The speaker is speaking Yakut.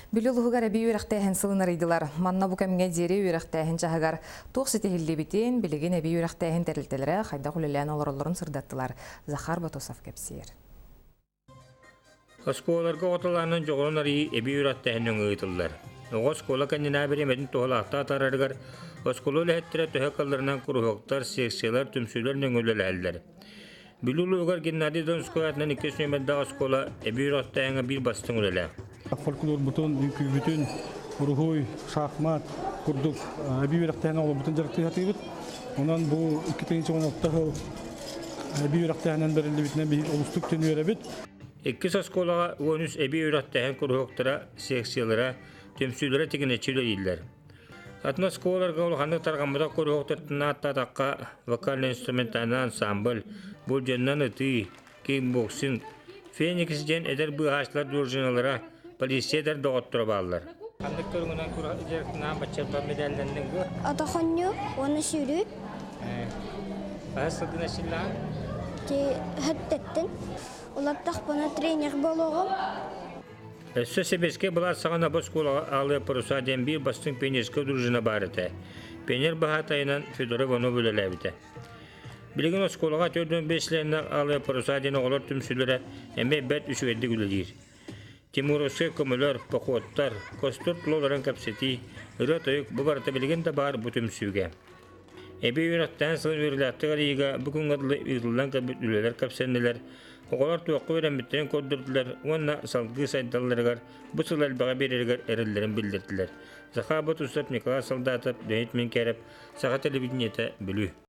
Бүлүү улууһугар эбии үөрэхтээһин сылын арыйдылар. Манна бу кэмҥэ диэри үөрэхтээһин чаһыгар туох ситиһиллибитин, билигин эбии үөрэхтээһин тэрилтэлэрэ хайдах үлэлээн олороллорун сырдаттылар. Захар Ботосов кэпсиир. Оскуолаларга оҕотолаанын дьоҕурун арыйыы эбии үөрэхтээһин өҥө ыытыллар. Оҕо оскуола кэннинээҕи бириэмэтин туһалаахтык атаарарыгар оскуола үлэһиттэрэ төһө кыалларынан куруһуоктар, секциялар, түмсүүлэр нөҥүө үлэлэһэллэр. Бүлүү улууһугар Геннадий Донской аатынан иккис нүөмэрдээх оскуола эбии үөрэхтээһиҥҥэ биир бастыҥ үлэлээх. Фольклорбутун, үҥкүүбүтүн, уруһуй, шахмат курдук эбии үөрэхтээһин оҕолорбутун дьарыктыы сатыыбыт. Онон бу 2016 сыл эбии үөрэхтээһинэн бэриллибитинэн биһиги олустук төнүөрэбит. Иккис оскуолаҕа 13 эбии үөрэхтээһин куруһуоктара, секциялара, түмсүүлэрэ тигинэччи үлэлииллэр. Атын оскуолаларга улаханнык тарҕамматах куруһуоктартан ааттаатахха, вокально-инструментальнай ансамбль, былдьанан ытыы, кикбоксинг, Феникс диэн эдэр быыһааччылар дружиналара, полиция эдэр доҕотторо бааллар. Ханнык көрүҥүнэн дьарыктанаан бачча медаллэнниҥ дуо? Отохонньу уонна сүүрүү. Хаһыс сылгын эчиллэҕин? Хөттөттүн. Улаттахпына тренер буолуоҕум. Өссө сэбиэскэй былаас саҕана бу оскуолаҕа Алые паруса диэн биир бастыҥ пионерскай дружина баар этэ. Пионер баһаатайынан Федоров Иванов үлэлээбитэ. Билигин оскуолаҕа 45 членнээх Алые паруса диэн оҕолор түмсүүлэрэ эмиэ бэрт үчүгэйдик үлэлиир. Тимуровскай көмөлөр, походтар, костур тулаларын кэпсэтии, ырыа-тойук бу барыта билигин да баар бу түмсүүгэ. Эбии үөрэхтээн сылын үөрүүлээхтик арыйыыга бу күҥҥэ дылы ыытыллан кэлбит үлэлэр кэпсэннилэр, оҕолор туохха үөрэммиттэрин көрдөрдүлэр уонна салгыы сайдалларыгар бу сыл элбэҕи биэрэригэр эрэллэрин биллэрдилэр. Захар Ботусов, Николай Солдатов, Леонид Минкеров, Саха телевидениетэ, Бүлүү.